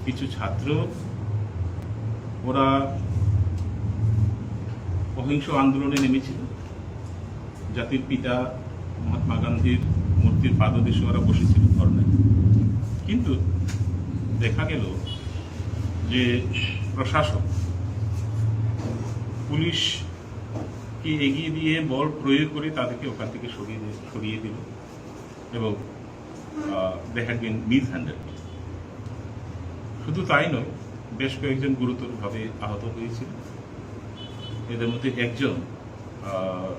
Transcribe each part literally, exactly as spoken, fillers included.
কিছু ছাত্র ওরা অহিংস আন্দোলনে নেমেছিল, জাতির পিতা মহাত্মা গান্ধীর মূর্তির পাদদেশে ওরা বসেছিল ধর্নায়। কিন্তু দেখা গেল যে প্রশাসন, পুলিশকে এগিয়ে দিয়ে বল প্রয়োগ করে তাদেরকে ওখান থেকে সরিয়ে দিয়ে, সরিয়ে দিল এবং they had been mishandled। শুধু তাই নয়, বেশ কয়েকজন গুরুতরভাবে আহত হয়েছিল। এদের মধ্যে একজন, আহ,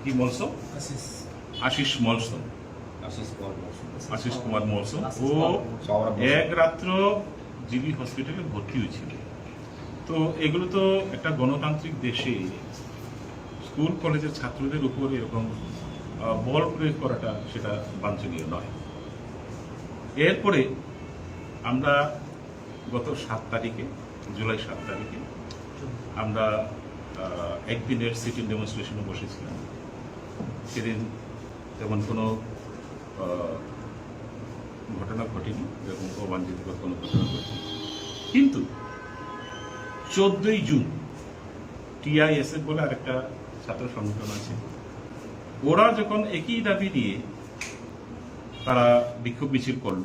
কি মলসম? আশিস। আশিস মলসম। আশিস কুমার মলসম। আশিস কুমার মলসম। আশিস ও কুমার মলসম। এক রাত্র জিবি হসপিটালে ভর্তি হয়েছিল। তো এগুলো তো একটা গণতান্ত্রিক দেশে স্কুল কলেজের ছাত্রদের উপর এরকম, আহ, বল প্রয়োগ করাটা সেটা বাঞ্ছনীয় নয়। এরপরে আমরা গত সাত তারিখে, জুলাই সাত তারিখে আমরা, আহ, একদিনের সিটিং ডেমনস্ট্রেশনে বসেছিলাম। সেদিন তেমন কোনো, আহ, ঘটনা ঘটেনি, এরকম অবাঞ্ছিত বা কোনো ঘটনা ঘটেনি। কিন্তু চোদ্দই জুন টিআইএসএফ বলে আরেকটা ছাত্র সংগঠন আছে, ওরা যখন একই দাবি নিয়ে তারা বিক্ষোভ মিছিল করলো,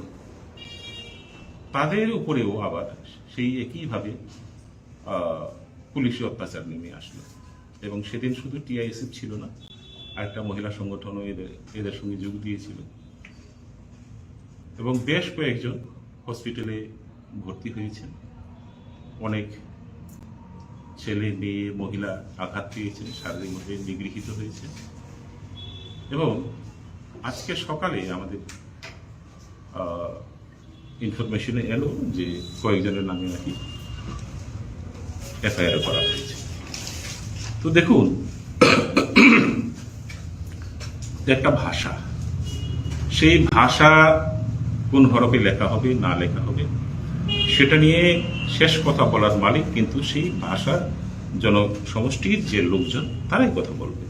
তাদের উপরেও আবার সেই একইভাবে, আহ, পুলিশি অত্যাচার নেমে আসলো। এবং সেদিন শুধু টিআইএসএফ ছিল না, আরেকটা মহিলা সংগঠনও এদের, এদের সঙ্গে যোগ দিয়েছিল। এবং বেশ কয়েকজন হসপিটালে ভর্তি হয়েছেন। অনেক ছেলে, মেয়ে, মহিলা আঘাত পেয়েছেন, শারীরিকভাবে নিগৃহীত হয়েছেন। এবং আজকে সকালে আমাদের, আহ, ইনফরমেশনে এলো যে কয়েকজনের নামে নাকি এফআইআর করা হয়েছে। তো দেখুন, একটা ভাষা, সেই ভাষা কোন হরফে লেখা হবে, না লেখা হবে, সেটা নিয়ে শেষ কথা বলার মালিক কিন্তু সেই ভাষার জনসমষ্টির যে লোকজন, তারাই কথা বলবে।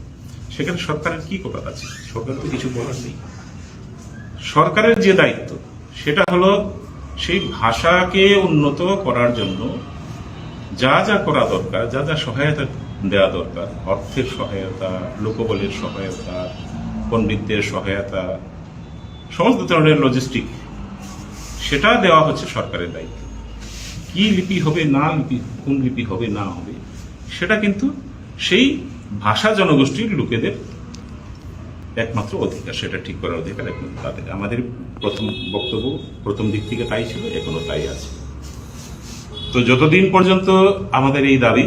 সেখানে সরকারের কি করার আছে? সরকার তো কিছু বলার নেই। সরকারের যে দায়িত্ব, সেটা হলো সেই ভাষাকে উন্নত করার জন্য যা যা করা দরকার, যা যা সহায়তা দেওয়া দরকার, অর্থের সহায়তা, লোকবলের সহায়তা, পণ্ডিতদের সহায়তা, সমস্ত ধরনের লজিস্টিক, সেটা দেওয়া হচ্ছে সরকারের দায়িত্ব। কি লিপি হবে, না লিপি, কোন লিপি হবে না হবে, সেটা কিন্তু সেই ভাষা জনগোষ্ঠীর লোকেদের একমাত্র অধিকার, সেটা ঠিক করার অধিকার একমাত্র তাদের। আমাদের প্রথম বক্তব্য প্রথম দিক থেকে তাই ছিল, এখনো তাই আছে। তো যতদিন পর্যন্ত আমাদের এই দাবি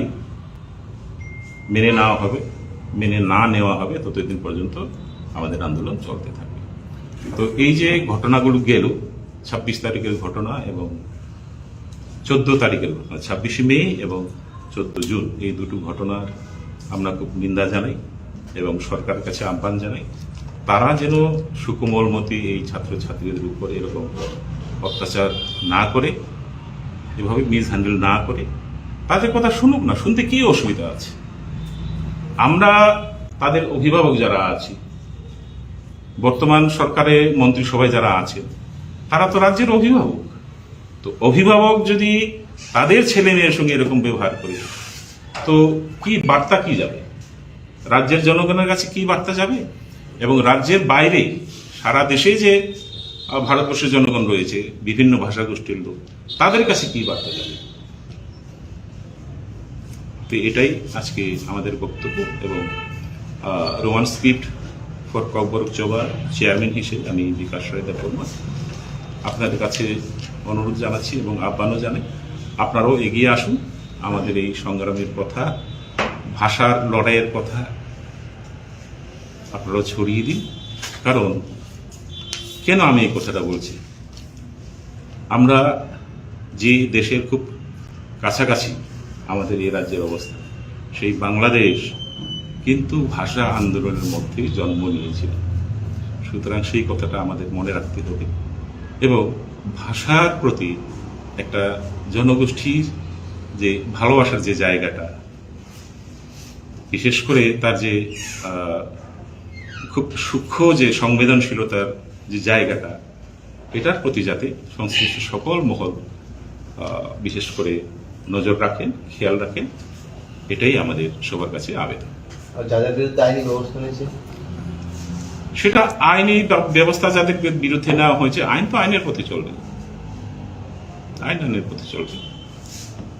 মেনে নেওয়া হবে, মেনে না নেওয়া হবে, ততদিন পর্যন্ত আমাদের আন্দোলন চলতে থাকবে। তো এই যে ঘটনাগুলো গেল, ছাব্বিশ তারিখের ঘটনা এবং চোদ্দ তারিখের ঘটনা, ছাব্বিশে মে এবং চোদ্দ জুন, এই দুটো ঘটনার আমরা খুব নিন্দা জানাই এবং সরকারের কাছে আহ্বান জানাই, তারা যেন সুকোমল মতে এই ছাত্রছাত্রীদের উপর এরকম অত্যাচার না করে, এভাবে মিসহ্যান্ডেল না করে, তাদের কথা শুনুক না, শুনতে কি অসুবিধা আছে? আমরা তাদের অভিভাবক যারা আছি, বর্তমান সরকারে মন্ত্রিসভায় যারা আছেন, তারা তো রাজ্যের অভিভাবক। তো অভিভাবক যদি তাদের ছেলে মেয়ের সঙ্গে এরকম ব্যবহার করে, তো কি বার্তা কি যাবে? রাজ্যের জনগণের কাছে কি বার্তা যাবে? এবং রাজ্যের বাইরে সারা দেশে যে, আহ, ভারতবর্ষের জনগণ রয়েছে, বিভিন্ন ভাষাগোষ্ঠীর লোক, তাদের কাছে কি বার্তা যাবে? তো এটাই আজকে আমাদের বক্তব্য। এবং, আহ, রোমান স্ক্রিপ্ট ফর ককবরক চৌবার চেয়ারম্যান হিসেবে আমি বিকাশ রায় দেববর্মা আপনাদের কাছে অনুরোধ জানাচ্ছি এবং আহ্বানও জানাই, আপনারাও এগিয়ে আসুন। আমাদের এই সংগ্রামের কথা, ভাষার লড়াইয়ের কথা আপনারাও ছড়িয়ে দিন। কারণ কেন আমি এই কথাটা বলছি, আমরা যে দেশের খুব কাছাকাছি আমাদের এই রাজ্যের অবস্থা, সেই বাংলাদেশ কিন্তু ভাষা আন্দোলনের মধ্যেই জন্ম নিয়েছিল। সুতরাং সেই কথাটা আমাদের মনে রাখতে হবে এবং ভাষার প্রতি একটা জনগোষ্ঠীর যে ভালোবাসার যে জায়গাটা, বিশেষ করে তার যে, আহ, খুব সূক্ষ্ম যে সংবেদনশীলতার যে জায়গাটা, এটার প্রতি যাতে সংশ্লিষ্ট সকল মহল, আহ, বিশেষ করে নজর রাখেন, খেয়াল রাখেন, এটাই আমাদের সবার কাছে আবেদন। আর যাদের বিরুদ্ধে আইনি ব্যবস্থা নিয়েছে? সেটা আইনি ব্যব-, ব্যবস্থা যাদের বি-, বিরুদ্ধে নেওয়া হয়েছে, আইন তো আইনের পথে চলবে, আইন আইনের পথে চলবে।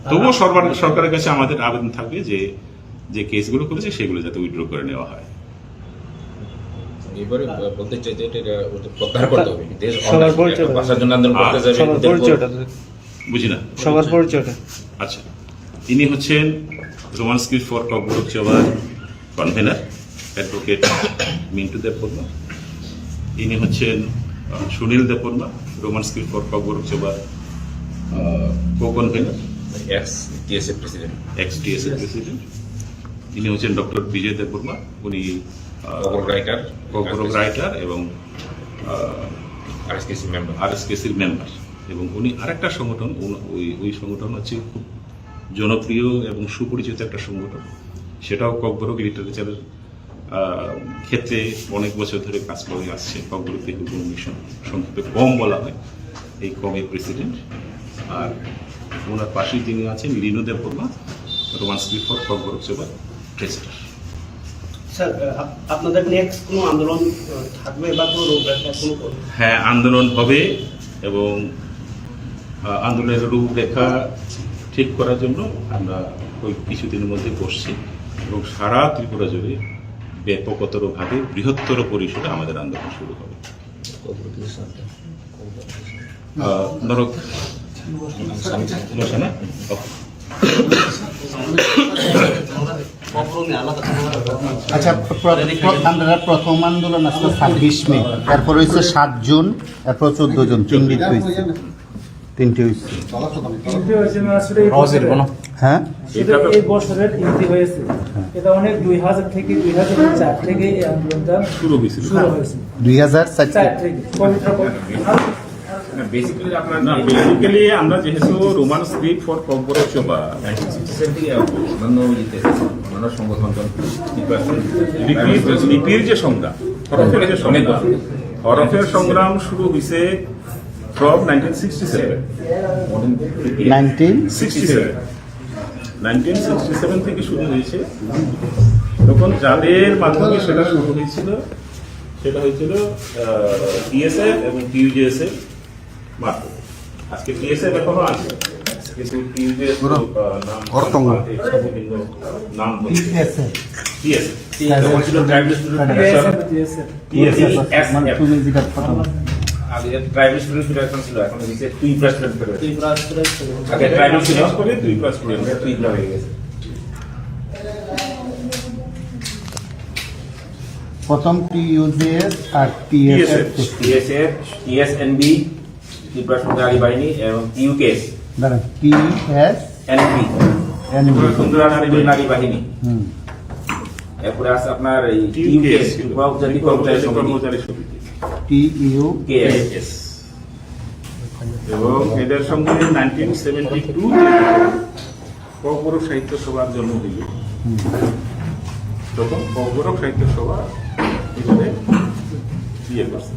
তবুও সরকার, সরকারের কাছে আমাদের আবেদন থাকবে যে, যে কেসগুলো করেছে সেগুলো যাতে উইথড্র করে নেওয়া হয়। এবারে বলতে চাই যে এটা, এটা ওদের প্রত্যাহার করতে হবে। দেশ সবার অন্যায় পরিচয় একটা ভাষার জন্য আন্দোলন করতে আহ, যাবে, সবার ওদের পরিচয়টা। বুঝি না। সবার পরিচয়টা। আচ্ছা, ইনি হচ্ছেন Roman script for Kokborok Chobar convener advocate Mintu Debbarma. ইনি হচ্ছেন, আহ, Sunil Debbarma, Roman script for Kokborok Chobar, আহ, co convener. Ex TSA president. Ex TSA president. ইনি হচ্ছেন ডক্টর বিজয় দেববর্মা, উনি, আহ, ককবরক রাইটার। ককবরক রাইটার এবং, আহ, আরএসকেসির মেম্বার। আরএসকেসির মেম্বার। এবং উনি আরেকটা সংগঠন, উন-, ওই, ওই সংগঠন হচ্ছে খুব জনপ্রিয় এবং সুপরিচিত একটা সংগঠন, সেটাও ককবরক লিটারেচারের, আহ, ক্ষেত্রে অনেক বছর ধরে কাজ করে আসছে, ককবরক পিপল মিশন, সংক্ষেপে কম বলা হয়, এই কমের প্রেসিডেন্ট। আর ওনার পাশেই যিনি আছেন লিনু Debbarma, Roman script for Kokborok চোবার ট্রেজারার। স্যার, আপ-, আপনাদের নেক্সট কোনো আন্দোলন, আহ, থাকবে বা কোনো রূপরেখা, কোনো কোনো? হ্যাঁ, আন্দোলন হবে এবং, আহ, আন্দোলনের রূপরেখা ঠিক করার জন্য আমরা ওই কিছুদিনের মধ্যে বসছি এবং সারা ত্রিপুরা জুড়ে ব্যাপকতরভাবে বৃহত্তর পরিসরে আমাদের আন্দোলন শুরু হবে। আহ, ধরো, সমস্যা না? আচ্ছা, প্র-, প্র-, আপনারা প্রথম আন্দোলন আসলে ছাব্বিশ মে, এরপর হয়েছে সাত জুন, এরপর চোদ্দ জুন, তিন দিন হয়েছে, তিনটি হয়েছে। তিনটি হয়েছে, মানে আসলে এই বছরের, হ্যাঁ? আসলে এই বছরের তিনটি হয়েছে। এটা অনেক দুই হাজার থেকে, দুই হাজার চার থেকে এই আন্দোলনটা শুরু হয়েছিল। শুরু হয়েছিল। দুই হাজার চার চার থেকে। থেকে, পবিত্র পবিত্র। না, বেসিক্যালি আপনার না, বেসিক্যালি আমরা যেহেতু রোমান স্ক্রিপ্ট ফর ককবরক চোবা নাইনটিন সিক্সটি সেভেন থেকে অন্যান্য ইয়েতে, অন্যান্য সংগঠন লিপির, লিপির যে সংগ্রাম, হরফের যে সংগ্রাম, হরফের সংগ্রাম শুরু হয়েছে from nineteen sixty seven. Nineteen? Sixty seven. Nineteen sixty seven থেকে শুরু হয়েছে। তখন যাদের মাধ্যমে সেটা শুরু হয়েছিল, সেটা হয়েছিল, আহ, টিএসএফ এবং টিইউজেএসএফ মারফত। আজকে টিএসএফ এখনো আছে, কিন্তু টিইউজেএসএফ, আহ, নাম, বিভিন্ন নাম বলছে। টিএসএফ। টিএসএফ। তখন ছিল ট্রাইবাল স্টুডেন্ট ফেডারেশন। টিএসএফ। মানে তুমি যেটা কথা বলো। আগে ট্রাইবাল স্টুডেন্ট ফেডারেশন ছিল, এখন হয়েছে Tripura student federation. Tripura student federation. আগে ট্রাইবাল ছিল, এখন ত্রিপুরা হয়ে গেছে। প্রথম টিইউজেএস আর টিএসএফ। টিএসএফ, টিএসএনবি, ত্রিপুরা সুন্দর নারী বাহিনী এবং টিইউকেএস। দাঁড়ান, টিএস এনবি। এনবি। ত্রিপুরা সুন্দর নারী, নারী বাহিনী। হুম। এরপরে আছে আপনার এই টিইউকেএস, টিইউকেএস, ত্রিপুরা উপজাতি কর্মচারী সমিতি। কর্মচারী সমিতি। টিইউকেএস। এবং এদের সঙ্গে নাইনটিন সেভেন্টি টু ককবরক সাহিত্য সভার জন্ম হইল। হুম। তখন ককবরক সাহিত্য সভা এখানে ইয়ে করছে।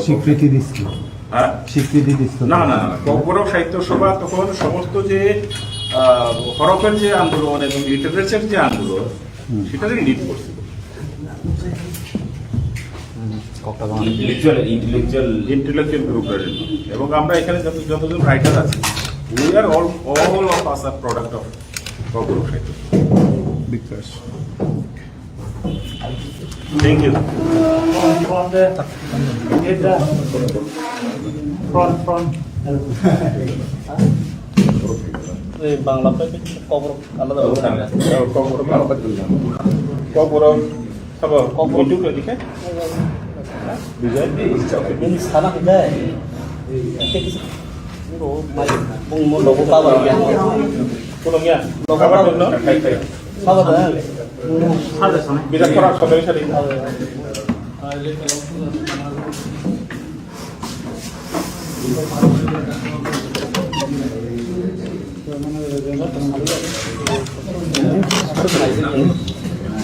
স্বীকৃতি দিচ্ছিল। হ্যাঁ? স্বীকৃতি দিচ্ছিল। না, না, না, ককবরক সাহিত্য সভা তখন সমস্ত যে, আহ, হরফের যে আন্দোলন এবং লিটারেচার যে আন্দোলন, হুম। সেটারই লিড করছিল। Intellectual, intellectual. Intellectual group. এবং আমরা এখানে যত, যতজন রাইটার আছি, we are all, all of us are product of Kokborok সাহিত্য। বিকাশ। Thank you. From, from the, front, front. এই বাংলা পাইপে কিন্তু কবর আলাদা হবে না। কবর আলাদা হবে না। কবর, কবর, কবর। একটু করে দিকে। বিজয়। Ini sana kita. Kita kisah. Bung mau logo cover ya. Tolong ya. Logo cover. Cover dah. Bisa kurang satu hari.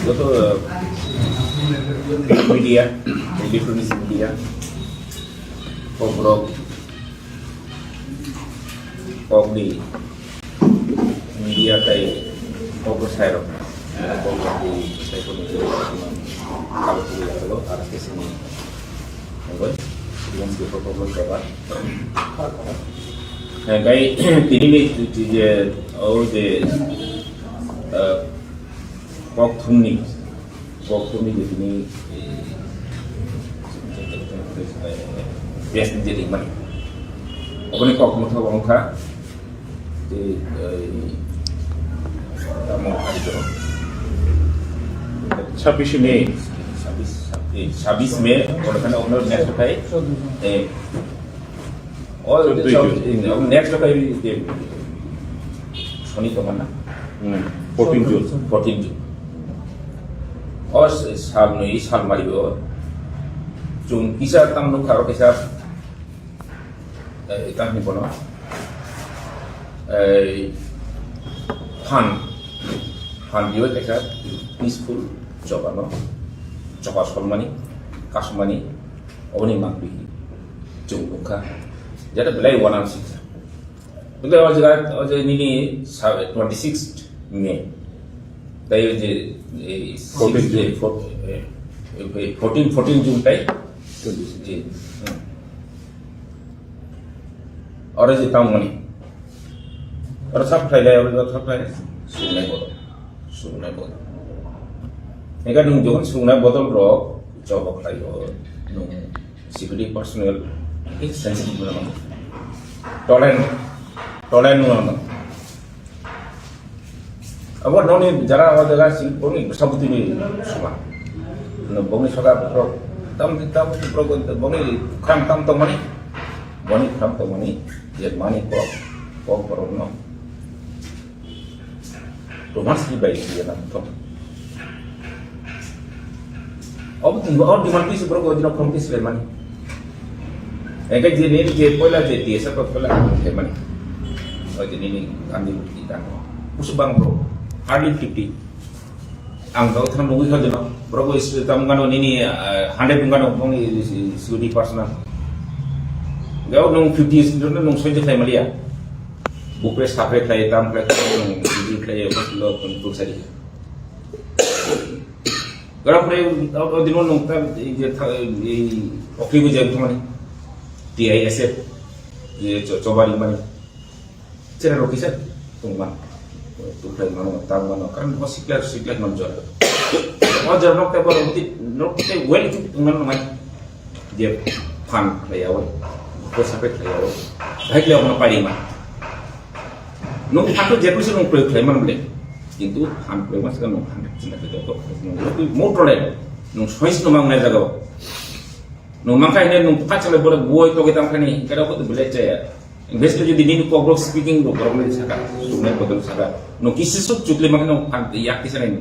যত, আহ, Media, electronic media, kokrok, kokni media tai kokrok sairok, kokrok di sairok ni kalo kiri aro aro kesini, oi, yang sih kokrok kokrok. Hingke tini ni je, o je, eh, kok thumni, kok thumni je tini, eh, best ni je ringmani. Oboni kok motha wngkha, eh, eh, tamo hari joro. Sabis May. Sabis, eh, sabis May, oro khana ono next khai, eh, O, Chwdwi so, June. In, next day, the, Soni tongmani na? Hmm, fourteen June. Fourteen June. O, s-, sal nwi, sal mari o. Chwng kisa tam nukha ro kisa, eh, tam ni bono. Eh, phan, phan diyo kaisa peaceful choba no. Choba solmani, kasumani, oboni mangphi chwng nukha. Jata belai wanang sikha. Tei o jaga, o je nini sa-, twenty-sixth May. Tei o je, eh, fourteen June. Six, eh, four-, eh, eh, fourteen, fourteen June tei? Twenty-six. Eh, hmm. Oro je tamo ni. Oro sab khlai lai, oro sab khlai. Sungnai bodol. Sungnai bodol. Eka nung jokon sungnai bodol rok jobo khlai o. Nung security personnel, eh, sensitive nang. Tolerant, tolerant nang. Abo noni jara o jaga si, boni sabutini suma. No, boni soda pro, tam, tam, pro, boni kram tam to mani, boni kram to mani, je mani ko, ko pro no. Roman script bai siyana thok. Obo tini, obo demand pisi borok obo dino khorokti silaimani. Engke je nini je poila je T S F rok poila ang khaimani. Obo je nini Gandhi murti dan. Busu bang bro. Hardly fifty. Ang dao thang nugui kha dino. Borok is tam gano nini, ah, hundred gano bongni security personnel. Gao nung fifty is nung soja khaimaliya. Bupre sapre khlai, tam khlai, khlai, nung bujui khlai, bus lo, pun, pun sari. Gara pre, o, o, dino nung ta, i, je, tha, i, okri bu jeng thumani. T I S F, je, cho-, chobari mani. Chera rokisa, tungman. Tu khlai mano, tam mano, kan bo sikla, sikla man jor. O jor nok te bo rok ti, nok te well tu tungman mani. Je phan khlaiyawi, ko sape khlaiyawi, bahai khlaiyawi no paidi ma. Nung phan to je kuisa nung proyog khlai man bole, kintu phan proyog ma saka nung phan chinta khlai to, nung mo tole, nung sois no mang nai jaga. Nung mang khai ne nung phat chala bole boi to kitam khani, kada ko to bole chaya. Bes to jodi nini kokborok speaking rok borok le saka, sunai bodol saka. Nung kisi suk chukle mang nung phan yak kisa nai.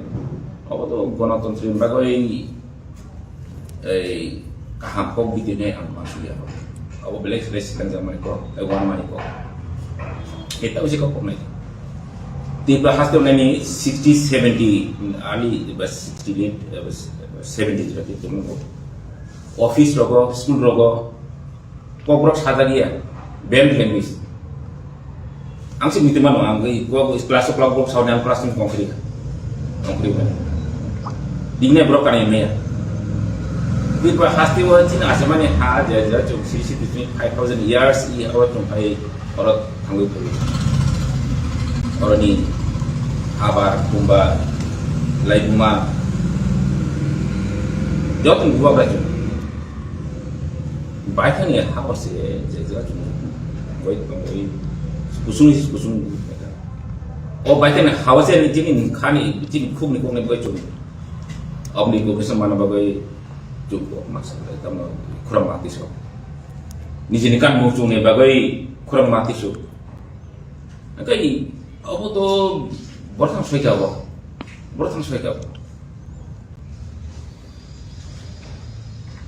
Abo to gonotantri bagoi ei kaham kok bidi nai ang ma suya. Abo belai belai sikang jang mani kok, ei wan mani kok. Eta uji kok kok nai. Tiba hasto nani sixty, seventy, ali ba sixty late, eh, ba seventy jati temen kok. Office rogo, school rogo, kokborok sajagya, band language. Ang si miti mano, ang i, gua, gua class o club group sauni ang class ni kongkri. Kongkri ba. Dine borok kanai maya. Di ba hasti wa chin asamani ha ja ja chuk si si between five thousand years i aro chung pai aro thangwi thangwi. Aro ni habar kumba lai buma. Jotun gua ba chung. Baithani ha hor se je je chung. Bai bai kusung kusung. O baithani ha se ni chini khani chini khuk ni kok ni bai chung. Aboni ko kisa mana bagai chung ko masa tamno khurang mati so. Nijini kan mo chung ni bagai khurang mati so. Kai abo to borthang soi ka bo. Borthang soi ka bo.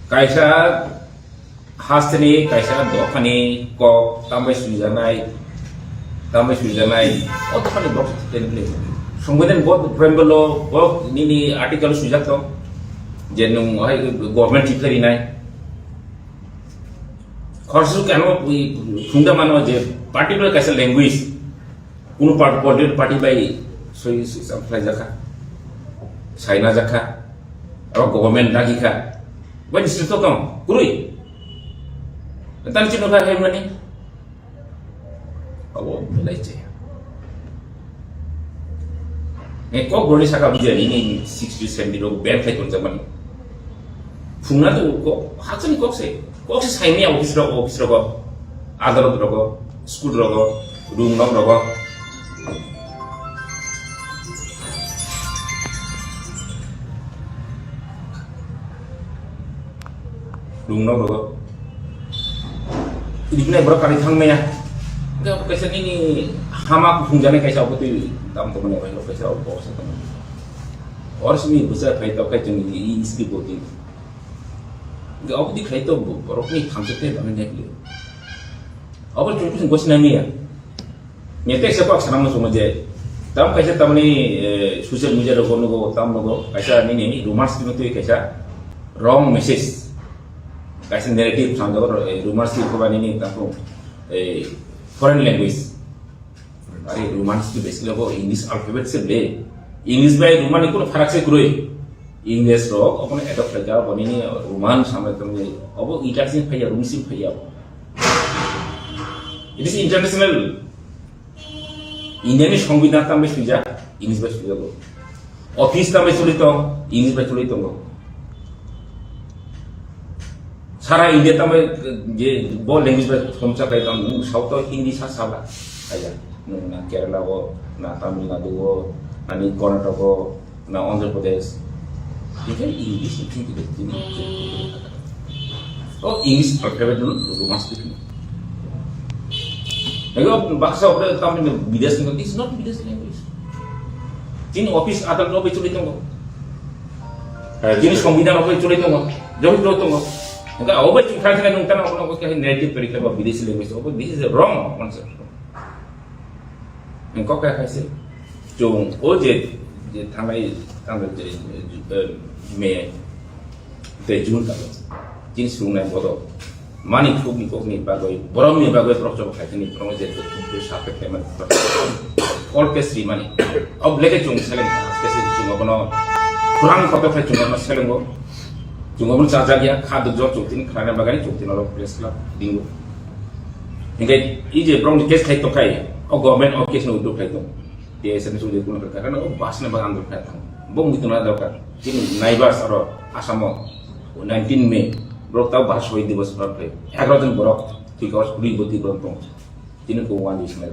Kaisa hasteni, kaisa dophani kok tambai suijanai, tambai suijanai, o dophani box template. Songweden bo preamble lo, bo nini article suijak tong. Je nwng hai government thik khe rinai. Khoroksa khe ano phungda mano je particular kaisa language, kunu part-, political party bai soi, soi, sam khlai jakha, saina jakha, aro government dagi kha, bai district to tong, kurui. Tani chino kha hai mani. Abo belai chaya. Eh, kok boroni saka bujiya nini sixty seventy rok ban khai tongjak mani. Phungna to kok, hakchani kok se, kok se saimaya office rok, office rok, adalot rok, school rok, room nok rok. Room nok rok. Ibnai borok kari thang maya. Hingke abo kaisa nini hama kuphung jani kaisa abo twi tam tongmani bai kaisa abo box tongmani. Or simi busa phai tok khai chwng i iski boti. Hingke abo di khai to borok ni thamsa te bang nya kli. Abo chwng chwng gosi nang ya. Nyetek se kok sanang musumo je tam kaisa tamni, eh, social media rogo nugo tam nugo kaisa nini rumors twi kaisa wrong message. Kaisa narrative samjago, eh, rumors twi khoba nini tamo, eh, foreign language. Are rumors twi basically abo English alphabet se ble. English bai Roman ni kuno pharak se kwrwi. English rok obono adopt khlaijak, abo nini Roman samle tongwi. Obo Italy sing phaiya, Rome sing phaiya. It is international. India ni songbidhan tambai swijak, English bai swijago. Office tambai choli tong, English bai choli tongo. Sara India tambai je bo language bai thomsa kai tong, South o Hindi sa saba. Aya, na Kerala o, na Tamil Nadu o, na ni Karnataka o, na Andhra Pradesh. Even English, Hindi, Hindi. Oh, English alphabet no, Roman script no. Ego baksa obre tamni bides no, this is not bides language. Chini office adal no bai choli tongo. Chini songbidhan no bai choli tongo. Jogi choli tongo. Enggak, obai choli thang thang nung tana obo no ko native pori khlaiba bides language. Obo, this is a wrong concept. Kok khe hai se, chwng o je, je thangnai, thangnai je, eh, May tei June tamo, chini swrwngnai bodo mani khukni kokni bagwi, borokni bagwi borok chobok hai khini borokno je dukhu dukhu sakhe khlaimani, all case rimani. Ob leke chwng seleng, case chwng abono kwrang kotor khai chwng abono selengo. Chwng abono chajakya, kha dukjak chwng tini khlaina bagwi chwng tini oro press club dingo. Hingke i je borokni case khai tongkhai, o government o case no withdraw khai tong. T S F ni sujui kuno kha, karena o bus ni bagwi andro khai tong. Bo muitu na dorkar. Chini neighbors aro Assam o nineteen May, borok tao bus shohid divas borok khai. Egaroh jon borok, twi kos kuri bo twi borok tong. Chini ko wan jis nai.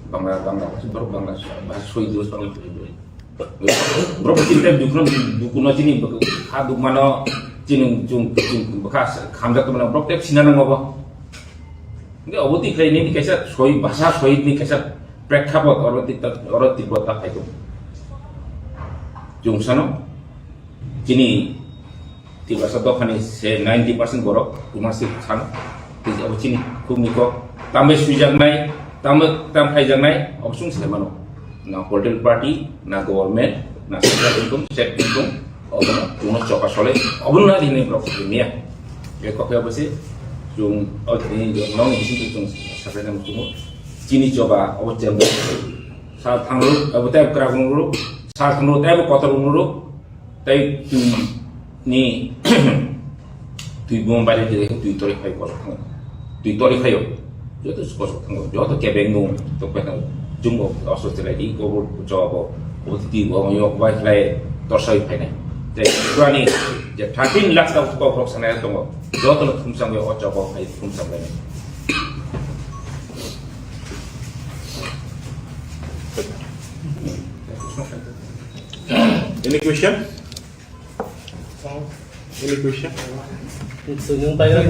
Bangla, Bangla, borok Bangla, bus shohid divas borok. Borok chini tei dukhuno, dukhuno chini ha dukmano chini chung, chung bwkha khamjak tongmani borok tei sina nango bo. Hingke obo twi khlai nini kaisa soi, bhasha sohit ni kaisa prekhapot oro twi, oro twi bo ta phai tongo. Chung sano chini Tiprasa dophani se ninety percent borok Roman script sano. Tei abo chini khukni kok. Tambai swijaknai, tambai, tam khaijaknai, abo chwng sai mano. Na political party, na government, na central income, state income, obono chwngno choka sole, obono na rinai borok rimya. Be kok abo se chwng, o chini nokni bising chwng sapai nang chwng. Chini choba, obo chwng. Sal thangro, abo tei kwrak nungro, sal thangro tei abo kotor nungro. Tei twi ni twi buma bai twi twi tori phai kosok thango. Twi tori phaio. Joto kosok thango. Joto kebeng nung tok pai thango. Jumbo oso chelai di ko bo jobo. Bo twi bo yok bai khlai torsai phainai. Tei purani je thirteen lakh ta kok rok sanai tongo. Joto no thumsang yo o jobo phai thumsang bai. Any question? Any question? Nung tayo.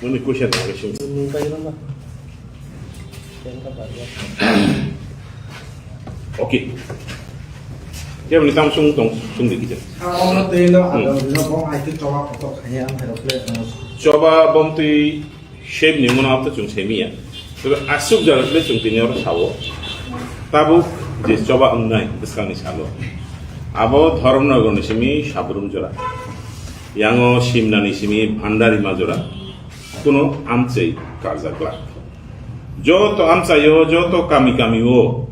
Any question? Nung tayo na. Okay. Keboni tamo sung tong sung di kita. Ano tei lo, ano bini bom hai twi choba kotor khaya ang hai rok le. Choba bom twi Shame ni mano abto chwng semiya. Tebe aswk jora le chwng tini oro sao. Tabuk je choba wngnai bwskangni salo. Abo Dhorom Nagar ni simi Sabrum jora. Yango Simna ni simi Bhandarima jora. Kuno amchai karjak glak. Joto amchaio, joto kami kamio,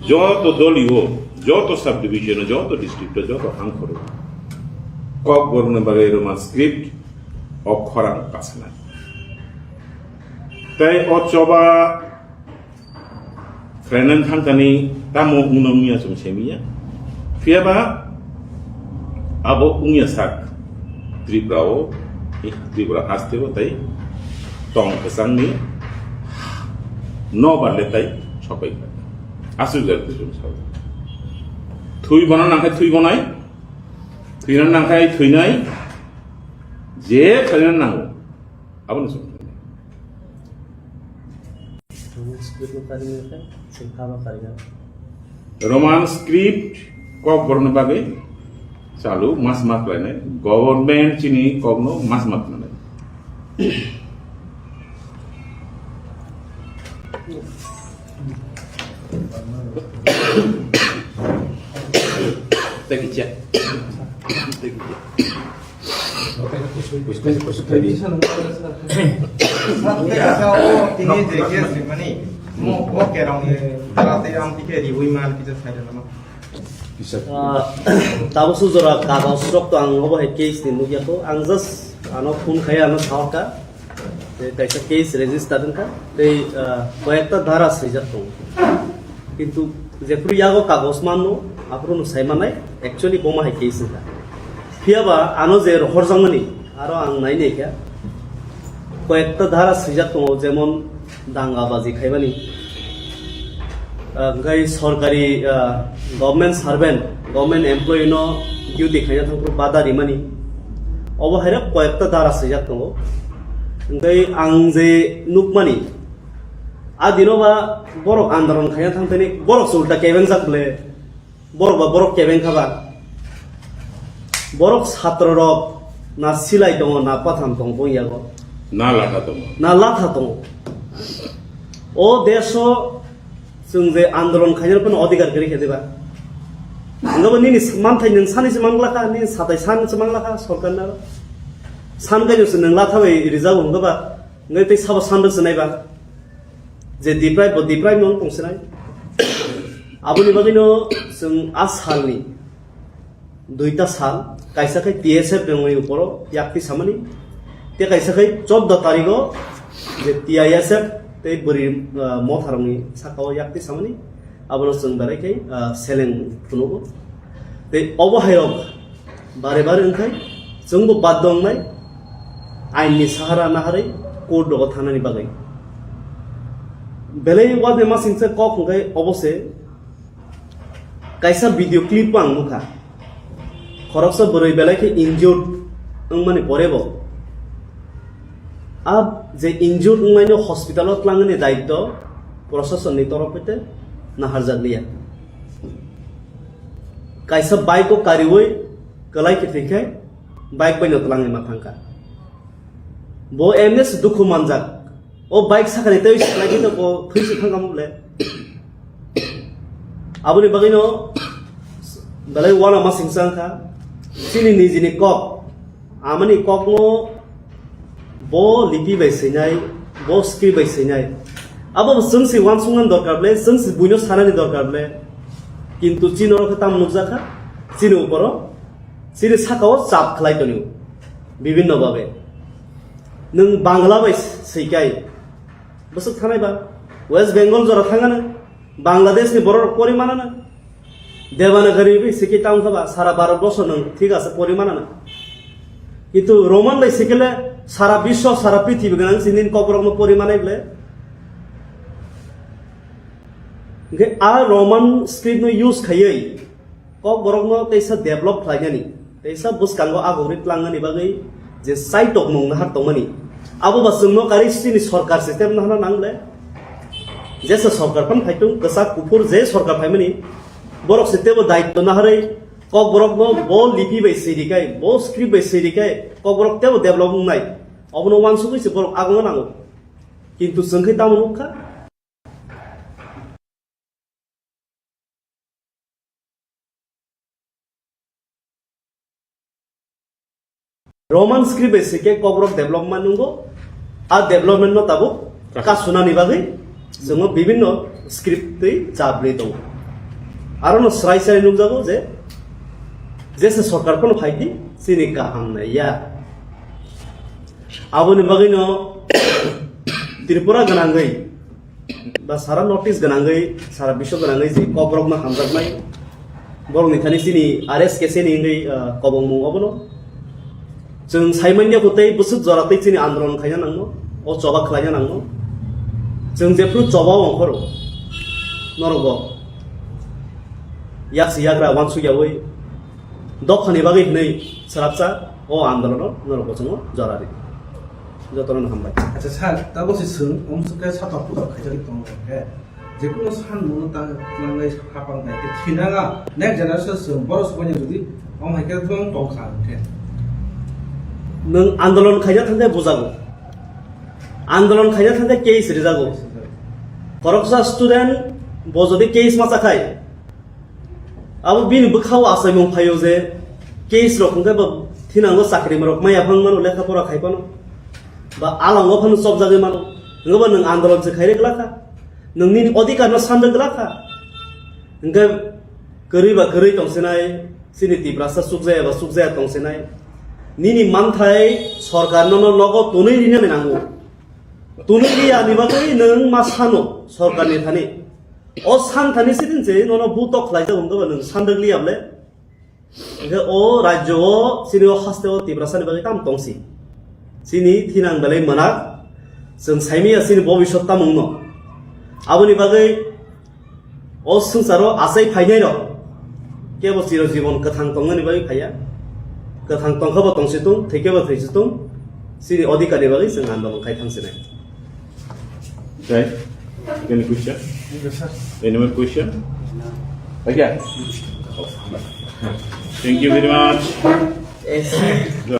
joto dolio, joto subdivision, joto district, joto hangkhoro. Kokborokni bagwi Roman script o khorang pasanai. Tei o choba khlainani thangkani tamo wngno wngya chwng semiya. Phiyaba abo wngya sak Tripura o, Tripura haste o tei tong kwchangni nobar le tei sopai kha. Aswk jat twi chwng sao. Thwi bono nangkhe thwi bonai, thwina nangkhe thwinai, je khlaina nango. Aboni chwng thangdi. Roman script no karinai khe, chwng kha ma karinai. Roman script kok borokni bagwi chalu mas ma khlainai. Government chini kokno mas ma khlainai. Thank you, Chair. Thank you, Chair. Ah, tabuk sujora kagoj rok to ang obo hai case ni nukya kho. Ang just ano phone khai ano sahoka. Tei kaisa case register wngkha, tei, ah, koyekta dhara swijak tongo. Kintu jephru yago kagoj manno, aphuru no sai manai, actually boma hai case wngkha. Phiyaba ano je rohorjakmani, aro ang nai naikha, koyekta dhara swijak tongo, jemon danga baji khaimani, ah, hwnkhe sorkari, ah, government servant, government employee no duty khaina thangphuru bada rimani, obo hairok koyekta dhara swijak tongo. Hwnkhe ang je nukmani, a dino ba borok andolon khaina thangthani borok se ulta kebengjak ble, borok ba borok kebeng kha ba, borok satro rok na silai tongo, na patham tongo, bong yago. Na latha tongo. Na latha tongo. O deso chwng je andolon khaina phano odhikar kwrwi khe diba? Wngkha ba nini manthai nwng sani se manglakha, nini satai san se manglakha sorkar na. San kaino se nwng latha bai rijak wngkha ba? Wngkha tei sabo san rwk se nai ba? Je deprive bo deprive no tong se nai. Aboni bagwi no chwng a salni duita sal, kaisa khai T S F ni uporo yakti samani, tei kaisa khai chordo tarigo je T I S F tei bwrwi, ah, motharokni sakao yakti samani, abono chwng belai khai, ah, seleng phunugo. Tei obo hairok bare bare wngkhai chwngbo baddo wngnai ainni sahara naharwi court rogo thangnani bagwi. Belai uanama singsa kok hwnkhe obo se. Kaisa video clip ang nukha. Khoroksa bwrwi belai khe injured wngmani pore bo. A je injured wngnaino hospital o twlangni daityo proshasonni torof hoite naharjakliya. Kaisa bike o kariwi kwlai khe thwikhai bike bai no twlangwi ma thangkha. Bo M S dukhu manjak. O bike sakani tei siklai khe bo thwi se thangkha mole. Aboni bagwino belai uanama singsa wngkha. Chini nijini kok. Amani kokno bo lipi bai swinai, bo script bai swinai. Abo bo chwng se uansuknani dorkar ble, chwng se buino sanani dorkar ble. Kintu chini oro khe tamo nukjakha, chini uporo, chini sakao chap khlai tonio, bibhinno babe. Nwng Bangla bai swikai, bwswk thanai ba, West Bengal jora thangano, Bangladesh ni borok rok pori manano. Devanagari bai sikhe tang kha ba, sara Bharat borsho nwng thik ase pori manano. Kintu Roman bai sikhe le sara biswa, sara prithibi gwnang sini kokborok no pori manai ble. Hingke a Roman script no use khaiwi kokborok no teisa develop khlainani. Teisa bwskango agori tlangnani bagwi je saitok mung nahar tongmani. Abo ba chwngno kari chini sorkar system nahana nangle. Jesa sorkar phan phaitung kwchak kuphur je sorkar phaimani. Borok se tebo daityo naharwi kokborokno bo lipi bai sirikai, bo script bai sirikai, kokborok tebo develop wngnai. Obono uansugwi se borok agongo nango. Kintu chwng khe tamo nukha? Roman script bai se khe Kokborok development nungo, a development no tabuk kasunani bagwi chwngno bibinno script twi chap rwi tongo. Arono srai srai nukjago je, jesa sorkar phano phaidi chini kaham naiya. Aboni bagwino Tripura gwnangwi ba sara North East gwnangwi, sara biswa gwnangwi je Kokborokno hamjaknai, borokni thani chini R S K C ni wngwi, ah, kobongmung obono. Chwng saimanya kwtwi bwswk jora twi chini andolon khaina nangno, o choba khlaina nangno. Chwng jephru choba o ongkhoro, norokbo yaksi yagra uansukyawi dophani bagwi hwnwi swrapsa o andolono norokbo chwngno jora rw. Jotono hambai. Acha sir, tabo se chwng omswk khe satok putok khaijagwi tongo khe. Jekunu san mungno tang-, tangnai hapang nai khe thinanga next generation chwng borok swbaini jodi omo hai khe tong tongkha hwnkhe. Nwng andolon khaina thangkhe bujago. Andolon khaina thangkhe case rijago. Khoroksa student bo jodi case macha khai, abo bini bwkhao achaimung phaio je case rok hwnkhe bo thinango chakri rok maya phang mano lekha pora khai phano. Ba alango phano chopjagwi mano. Hwnkhe bo nwng andolon se khairwi glak kha. Nwng nini odhikar no sanrwi glak kha. Hwnkhe kwrwi ba kwrwi tongsinai, chini Tiprasa chukjaya ba chukjaya tongsinai. Nini manthai sorkar nono nogo tonwi rinani nango. Tonwi riya ni bagwi nwng ma sano sorkar ni thani. O san thani sidin se nono butok khlai jago hwnkhe ba nwng sanrwi liya bole. Hwnkhe o rajyo o chini o haste o Tiprasa ni bagwi tamo tongsi. Chini thinang belai mwnak, chwng saimanya chini bobiswt tamo wngno. Aboni bagwi o swngcharo achai phainai rok kebo chiro jibon kwthang tongnani bagwi phaiya. Kwthang tongkha bo tongsi tung, thwikhe bo thwisi tung, chini odhikar ni bagwi chwng andolon khai thangsinai. Okay. Any question? Thank you, sir. Any more question? Okay. Thank you very much. Yes, sir.